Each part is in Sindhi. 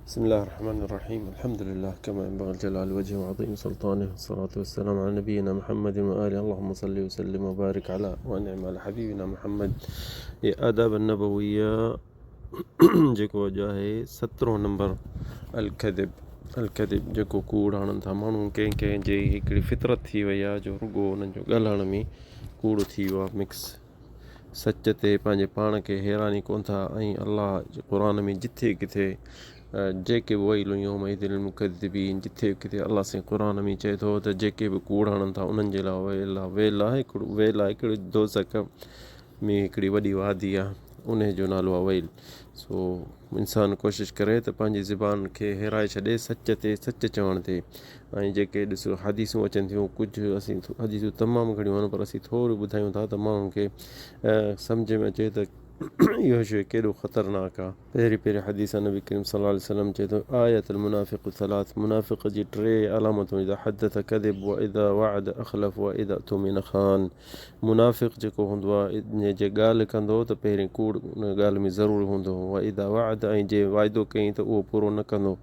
بسم الله الرحمن الرحيم الحمد لله كما ينبغي لجلال وجهه وعظيم سلطانه والصلاة والسلام على نبينا محمد وآله اللهم صل وسلم وبارك على وانعم على حبيبنا محمد هي آداب النبويه جيڪو اڄ آهي سترهون نمبر الڪذب الڪذب جيڪو ڪوڙ هڻن ٿا ماڻهو ڪنهن ڪنهن جي هڪڙي فطرت ٿي وئي آهي جو رڳو انهن جو ڳالهائڻ ۾ ڪوڙ ٿي ويو آهي مڪس سچ تي پنهنجي پاڻ کي حيراني ڪونه ٿا ۽ الله قرآن ۾ جٿي ڪٿي جيڪي به ويل يومئذ للمڪذبين جٿي ڪٿي الله سائين قرآن ۾ چئي ٿو ته جيڪي به ڪوڙ هڻن ٿا انهن جي لاء ويل آهي ويل آهي هڪڙو ويل آهي هڪڙي دوزخ ۾ هڪڙي وڏي وادي آهي انهي جو نالو آهي ويل سو انسان ڪوشش ڪري ته پنهنجي زبان کي هيرائي ڇڏي سچ تي سچ چوڻ تي ۽ جيڪي ڏسو حديثون اچن ٿيون ڪجهه اسين حديثون تمام گهڻيون آهن پر اسين ٿورو ٻڌايون ٿا ته ماڻهن کي سمجهه ۾ اچي ته اهو شيء ڪيڏو خطرناڪ آهي. پهرين پهرين حديث نبي ڪريم صلي الله عليه وسلم چئي ٿو آية المنافق ثلاث منافق جي ٽي علامتون اذا حدث كذب واذا وعد اخلف واذا اؤتمن خان منافق جيڪو هوندو آهي جي ڳالهه ڪندو ته پهرين ڪوڙ ان ڳالهه ۾ ضرور هوندو واذا وعد ۽ جي وعدو ڪيائين ته اهو پورو نه ڪندو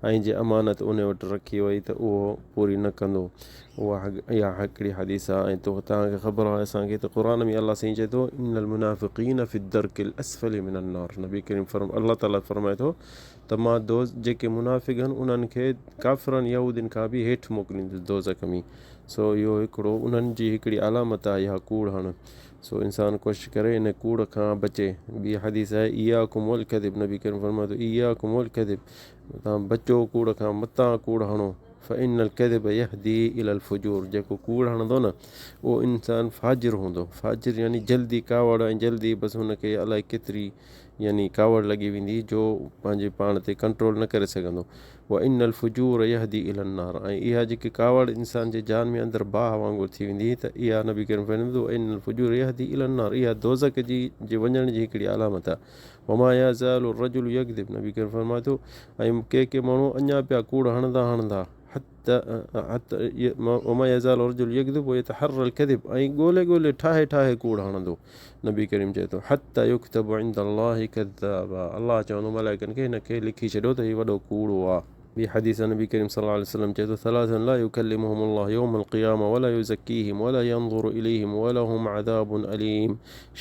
۽ جي امانت ان وٽ رکي وئي ته اهو پوري نه ڪندو اها اها هڪڙي حديث آهي ۽ تو توهان کي خبر آهي اسان کي ته قرآن ۾ الله سائين چئي ٿو ان المنافقين في الدرڪ الاسفل من النار نبي ڪريم فرم الله تعالي فرمائي ٿو ته مان دوز جيڪي منافق آهن انهن کي ڪافرن يهودين کان به هيٺ موڪليندس دوزخ ۾ سو اهو هڪڙو انهن جي هڪڙي علامت آهي اها ڪوڙ هڻ سو انسان ڪوشش ڪري ان ڪوڙ کان بچي. ٻي حديث آهي اياڪم والڪذب نبي ڪريم فرمائي ٿو اياڪم والڪذب توهان بچو ڪوڙ کان متان ڪوڙ هڻو فان الڪذب يهدي الي الفجور جيڪو ڪوڙ هڻندو نه اهو انسان فاجر هوندو فاجر يعني جلدي ڪاوڙ ۽ جلدي بس هن کي الائي ڪيتري يعني ڪاوڙ لڳي ويندي جو پنهنجي پاڻ تي ڪنٽرول نه ڪري سگهندو. وان الفجور يهدي الي النار ۽ اها جيڪي ڪاوڙ انسان جي جان ۾ اندر باهه وانگر ٿي ويندي ته اها نبي ڪريم فرمائي ٿو وان الفجور يهدي الي النار اها دوزخ جي جي وڃڻ جي هڪڙي علامت آهي. وما يزال الرجل يڪذب نبي ڪريم فرمائي ٿو ۽ ڪي ڪي ماڻهو اڃا پيا ڪوڙ هڻندا هڻندا حتي حتي وما يزال الرجل يڪذب ويتحري الڪذب ۽ ڳولي ڳولي ٺاهي ٺاهي ڪوڙ هڻندو نبي ڪريم چئي ٿو حتي يڪتب عند الله ڪذابا الله چوندو ملائڪن کي هن کي لکي ڇڏيو ته هي وڏو ڪوڙو آ. ٻي حديث نبي ڪريم صلي الله عليه وسلم چئي ٿو ثلاث لا يڪلمهم الله يوم القيامة ولا يزڪيهم ولا ينظر اليهم ولهم عذاب اليم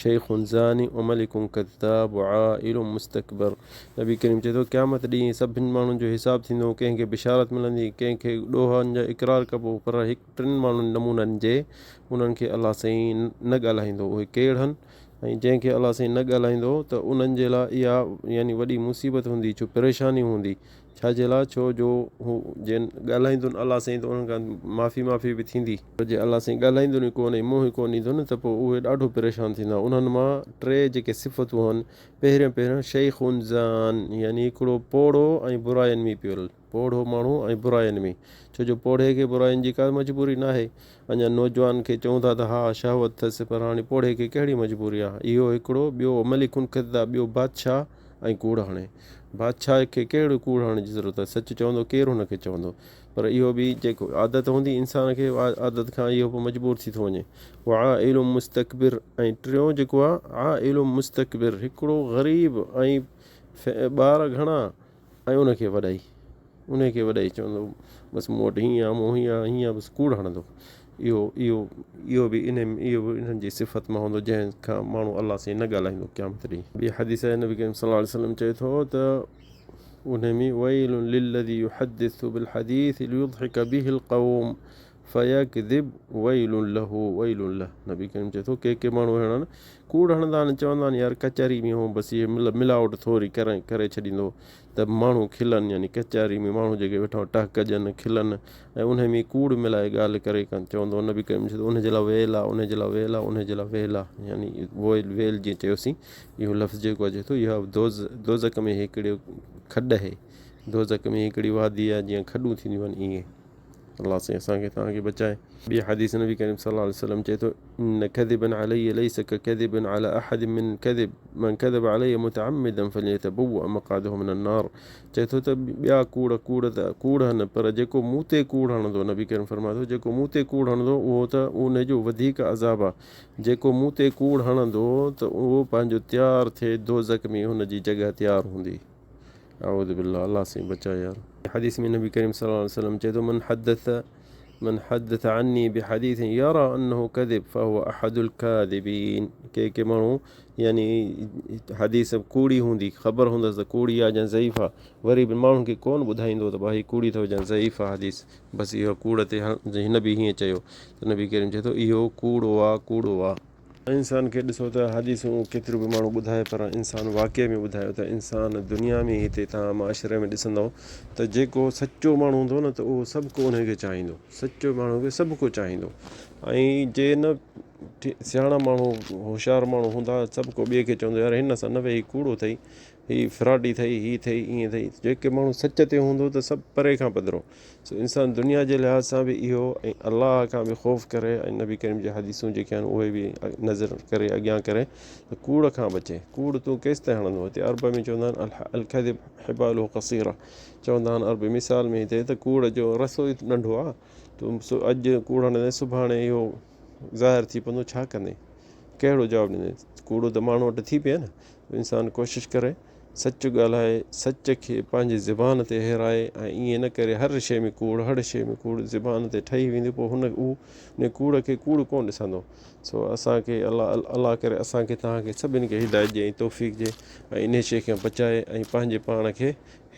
شيخ زاني وملڪ ڪذاب وعائل مستڪبر نبي ڪريم چئي ٿو قيامت ڏينهن سڀن ماڻهن جو حساب ٿيندو، ڪنهن کي بشارت ملندي، ڪنهن کي ڏوهن جو اقرار ڪبو، پر هڪ ٽن ماڻهن نمونن جي انهن کي الله سائين نه ڳالهائيندو، اهي ڪهڙ هن ۽ جنهن کي الله سائين نه ڳالهائيندو ته انهن جي لاء اها يعني وڏي مصيبت هوندي، ڇو پريشاني هوندي، ڇا جي لاء ڇو جو هو جي ڳالهائيندن الله سائين ته انهن کان معافي معافي به ٿيندي. پر جي الله سائين ڳالهائيندن ئي ڪونه ۽ منهن ئي ڪونه ڏيندن ته پوء اهي ڏاڍو پريشان ٿيندا. انهن مان ٽي جيڪي صفتون هن، پهريون پهريون شيخ زان يعني هڪڙو پوڙهو ۽ براين ۾ پيل، پوڙهو ماڻهو ۽ براين ۾، ڇو جو پوڙهي کي براين جي ڪا مجبوري ناهي. اڃا نوجوان کي چئون ٿا ته ها شهوت اٿس پر هاڻي پوڙهي کي ڪهڙي مجبوري آهي. اهو هڪڙو، ٻيو ملڪ ڪذاب ٻيو بادشاهه ۽ ڪوڙ هڻي. بادشاهه کي ڪهڙو ڪوڙ هڻڻ جي ضرورت آهي، سچ چوندو ڪير هن کي چوندو. پر اهو به جيڪو عادت هوندي انسان کي اها عادت کان اهو به مجبور ٿي ٿو وڃي. وعائل مستڪبر ۽ ٽيون جيڪو آهي عائل مستڪبر هڪڙو غريب ۽ ٻار گهڻا ۽ ان کي وڏائي ان کي وڏائي چوندو بس مون وٽ هيئن آهي مون هيئن آهي هيئن آهي بس ڪوڙ هڻندو اهو اهو اهو به انهي اهو به انهن جي صفت مان هوندو جنهن کان ماڻهو الله سائين نه ڳالهائيندو قيامت ڏينهن. ٻي حديث آهي نبي ڪريم صلي الله عليه وسلم چئي ٿو ته انهي ۾ ويل للذي يحدث بالحديث ليضحڪ به القوم فيڪذب ويل له ويل له نبي ڪريم چئي ٿو ڪي ڪي ماڻهو اهڙا آهن ڪوڙ هڻندا آهن چوندا آهن يار ڪچهري ۾ هو بس هي ملاوٽ ٿوري ڪري ڪري ڇڏيندو ته ماڻهو کلن يعني ڪچهري ۾ ماڻهو جيڪي ويٺا ٽهڪ ڏين کلن ۽ انهي ۾ ڪوڙ ملائي ڳالهه ڪري چوندو نبي ڪريم چئي ٿو انهي جي لاء ويل آهي انهي جي لاء ويل آهي انهي جي لاء ويل آهي يعني ويل ويل جيئن چيوسين اهو لفظ جيڪو اچي ٿو اها دوزخ ۾ هڪڙي کڏ آهي دوزخ ۾ هڪڙي وادي آهي جيئن کڏون ٿينديون آهن ائين الله سائين اسان کي توهان کي بچائي. ٻي حديث نبي ڪريم صلي الله عليه وسلم چئي ٿو ان ڪذبا علي ليس ڪڪذب علي احد من ڪذب من ڪذب علي متعمدا فليتبوأ مقعده من النار چئي ٿو ته ٻيا ڪوڙ ڪوڙ ته ڪوڙ هن پر جيڪو مون تي ڪوڙ هڻندو نبي ڪريم فرمائي ٿو جيڪو مون تي ڪوڙ هڻندو اهو ته ان جو وڌيڪ عذاب آهي جيڪو مون تي ڪوڙ هڻندو ته اهو پنهنجو تيار ٿئي دوزخ ۾ هن جي جڳهه تيار هوندي. اعوذ بالله الله سائين بچائي يار. حديث ۾ نبي ڪريم صلي الله عليه وسلم چئي ٿو من حدث من حدث عني بحديث يرى انه كذب فهو احد الكاذبين ڪي ڪي ماڻهو يعني حديث ڪوڙي هوندي خبر هوندس ته ڪوڙي آ يا ضعيف آ وري به ماڻهن کي ڪون ٻڌائيندو ته ڀائي ڪوڙي اٿو يا ضعيف آ حديث بس اهو ڪوڙ تي هن به هيئن چيو ته نبي ڪريم چئي ٿو اهو ڪوڙو آ ڪوڙو آ. انسان کي ڏسو ته حديثون ڪيتريون به ماڻهو ٻڌائي پر انسان واقعي ۾ ٻڌايو ته انسان دنيا ۾ هتي توهان معاشري ۾ ڏسندؤ ته جيڪو سچو ماڻهو هوندو نه ته اهو سڀ ڪو انهي کي چاهيندو سچو ماڻهو کي سڀ ڪو چاهيندو ۽ جي نه سياڻا ماڻهو هوشيار ماڻهو هوندا سڀ ڪو ٻئي کي چوندو يار هن سان نه ويهي ڪوڙو اٿئي هي فراڊي اٿئي هي اٿئي ائين اٿئي جيڪي ماڻهو سچ تي هوندو ته سڀ پري کان پڌرو سو انسان دنيا جي لحاظ سان به اهو ۽ الله کان به خوف ڪري ۽ نبي ڪريم جي حديثون جيڪي آهن اهي به نظر ڪري اڳيان ڪري ته ڪوڙ کان بچي ڪوڙ تون ڪيستائين هڻندو هتي عرب ۾ چوندا آهن الڪذب حباله قصيره چوندا آهن عربي مثال ۾ هتي ته ڪوڙ جو رسو ئي ننڍو آهي تون اڄ ڪوڙ هڻندين سڀاڻي اهو ظاهر ٿي پوندو ڇا ڪندين ڪهڙو جواب ڏيندين ڪوڙو ته ماڻهو وٽ ٿي پئي نه انسان ڪوشش ڪري سچ ڳالهائي، سچ کي پنهنجي زبان تي هيرائي ۽ ائين نه ڪري هر شيء ۾ ڪوڙ، هڙ شيء ۾ ڪوڙ زبان تي ٺهي ويندي پوء هن هو ان ڪوڙ کي ڪوڙ ڪونه ڏسندو. سو اسان کي الله الله ڪري اسان کي توهان کي سڀني کي هدايت ڏئي ۽ توفيق ڏئي ۽ انهي شيء کان بچائي ۽ پنهنجي پاڻ کي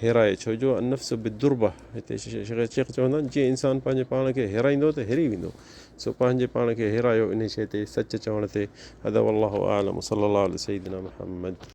هيرائي ڇو جو النفس بالدربة هتي شيخ چوندا آهن جيئن انسان پنهنجي پاڻ کي هيرائيندو ته هري ويندو سو پنهنجي پاڻ کي هيرايو انهي شيء تي سچ چوڻ تي هذا والله اعلم وصلي الله علي سيدنا محمد.